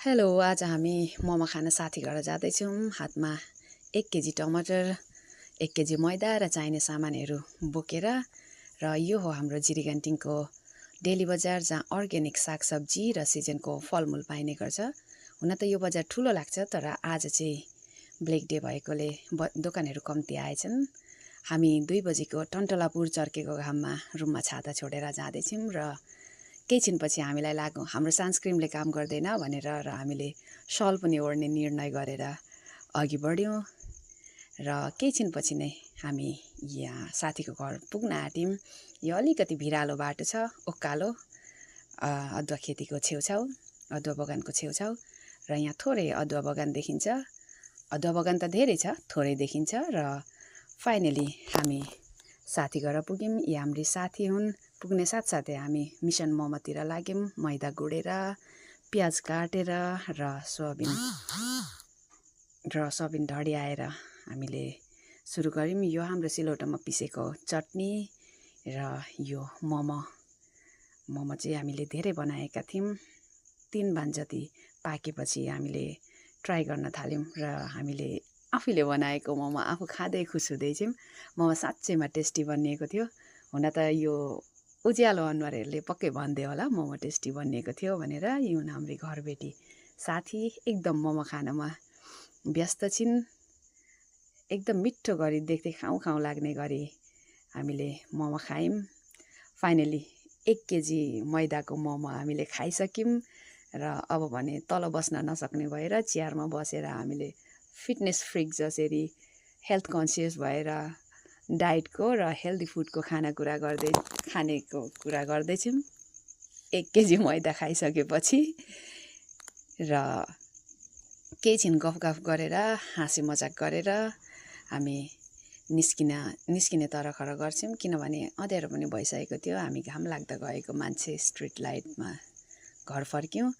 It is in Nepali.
हेलो, आज हामी मोमो खान साथी घर जाँदैछौँ। हातमा 1 केजी टमाटर, 1 केजी मैदा र चाहिने सामानहरू बोकेर। र यो हो हाम्रो जिरीगान्टिङको डेली बजार, जहाँ अर्ग्यानिक सागसब्जी र सिजनको फलमूल पाइने गर्छ। हुन त यो बजार ठुलो लाग्छ, तर आज चाहिँ ब्ल्याक डे भएकोले दोकानहरू कम्ती आएछन्। हामी 2 बजीको टन्टलापुर चर्केको घाममा रुममा छाता छोडेर जाँदैछौँ र केही छिनपछि हामीलाई लाग्यो हाम्रो सनस्क्रिमले काम गर्दैन भनेर, र हामीले सल पनि ओढ्ने निर्णय गरेर अघि बढ्यौँ। र केही छिनपछि नै हामी यहाँ साथीको घर पुग्न आँट्यौँ। यो अलिकति भिरालो बाटो छ, उकालो, अदुवा खेतीको छेउछाउ, अदुवा बगानको छेउछाउ। र यहाँ थोरै अदुवा बगान देखिन्छ। अदुवा बगान त धेरै छ, थोरै देखिन्छ। र फाइनली हामी साथी घर पुग्यौँ। यी हाम्री साथी हुन्। पुग्ने साथसाथै हामी मिसन मोमोतिर लाग्यौँ। मैदा गुडेर, प्याज काटेर र सोयाबिन ढडियाएर हामीले सुरु गऱ्यौँ। यो हाम्रो सिलौटोमा पिसेको चटनी र यो मोमो चाहिँ हामीले धेरै बनाएका थियौँ। 3 बान जति पाकेपछि हामीले ट्राई गर्न थाल्यौँ र हामीले आफूले बनाएको मोमो आफू खाँदै खुस हुँदैछौँ। मोमो साँच्चैमा टेस्टी बनिएको थियो। हुन त यो उज्यालो अनुहारहरूले पक्कै भन्दै होला मोमो टेस्टी बनिएको थियो भनेर। यो हुन् हाम्री घरबेटी साथी, एकदम मोमो खानमा व्यस्त छिन्। एकदम मिठो गरी देख्दै खाउँ खाउँ लाग्ने गरी हामीले मोमो खायौँ। फाइनली 1 केजी मैदाको मोमो हामीले खाइसक्यौँ। र अब भने तल बस्न नसक्ने भएर चेयरमा बसेर हामीले फिटनेस फ्रिक जसरी हेल्थ कन्सियस भएर डाइटको र हेल्दी फुडको खानेको कुरा गर्दैछौँ 1 केजी मैदा खाइसकेपछि। र केही छिन गफगाफ गरेर, हाँसी मजाक गरेर हामी निस्किने तरखर गर्छौँ, किनभने अँध्यारो पनि भइसकेको थियो। हामी घाम लाग्दा गएको मान्छे स्ट्रिट लाइटमा घर फर्क्यौँ।